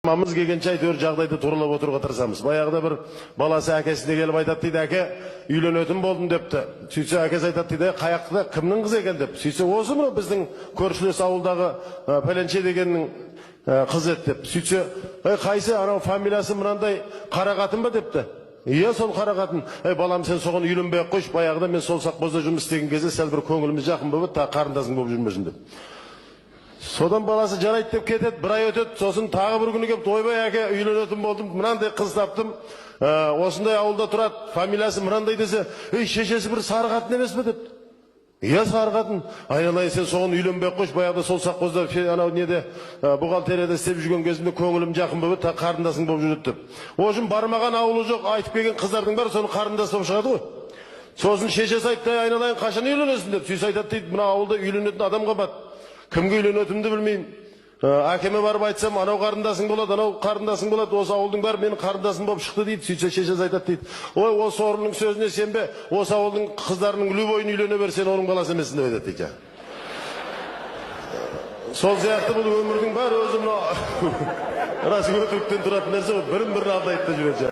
Шамамыз келгенше әйтеуір жағдайды туралап отыруға тырысамыз. Баяғыда бір баласы әкесіне келіп айтады дейді: «Әке, үйленетін болдым», – депті. Сөйтсе, әкесі айтады дейді: «Қаяқта, кімнің қызы екен?» – деп. Сөйтсе, «Осы мынау біздің көршілес ауылдағы пәленше дегеннің қызы еді», – деп. Сөйтсе, «Ей, қайсы, анау фамилиясы мынандай қара қатын ба?» – депті. «Иә, сол қара қатын». «Ей, балам, сен соған үйленбей ақ қойшы. Баяғыда мен сол совхозда жұмыс істеген кезде сәл бір көңіліміз жақын болып еді, тағы қарындасың болып жүрмесін», – деп. Содан баласы «Жарайды» деп кетеді. Бір ай өтеді. Сосын тағы бір күні келіп: «Ойбай, әке, үйленетін болдым, мынандай қыз таптым, осындай ауылда тұрады, фамилиясы мынандай», – десе, «Ей, шешесі бір сары қатын емес пе?» – депті. «Иә, сары қатын». «Айналайын, сен соған үйленбей ақ қойшы. Баяғыда сол совхозда анау неде, бухгалтерияда істеп жүрген кезімде көңілім жақын болып еді, тағы қарындасың болып жүреді», – деп. В общем, бармаған ауылы жоқ, айтып келген қыздардың бәрі соның қарындасы болып шығады ғой. Сосын шешесі айтты: «Ей, айналайын, қашан үйленесің?» – деп. Сөйтсе, айтады дейді: «Мына ауылда үйленетін адам қымбат, кімге үйленетінімді білмеймін. Әкеме барып айтсам, анау қарындасың болады, анау қарындасың болады, осы ауылдың бәрі менің қарындасым болып шықты», – дейді. Сөйтсе, шешесі айтады дейді: «Ой, осы сорлының сөзіне сенбе, осы ауылдың қыздарының любойын үйлене бер, сен оның баласы емессің», – деп айтады дейді. Сол сияқты бұл өмірдің бәрі өзі мынау рас өтіріктен тұратын нәрсе ғой, бірін бірі алдайды да жүреді.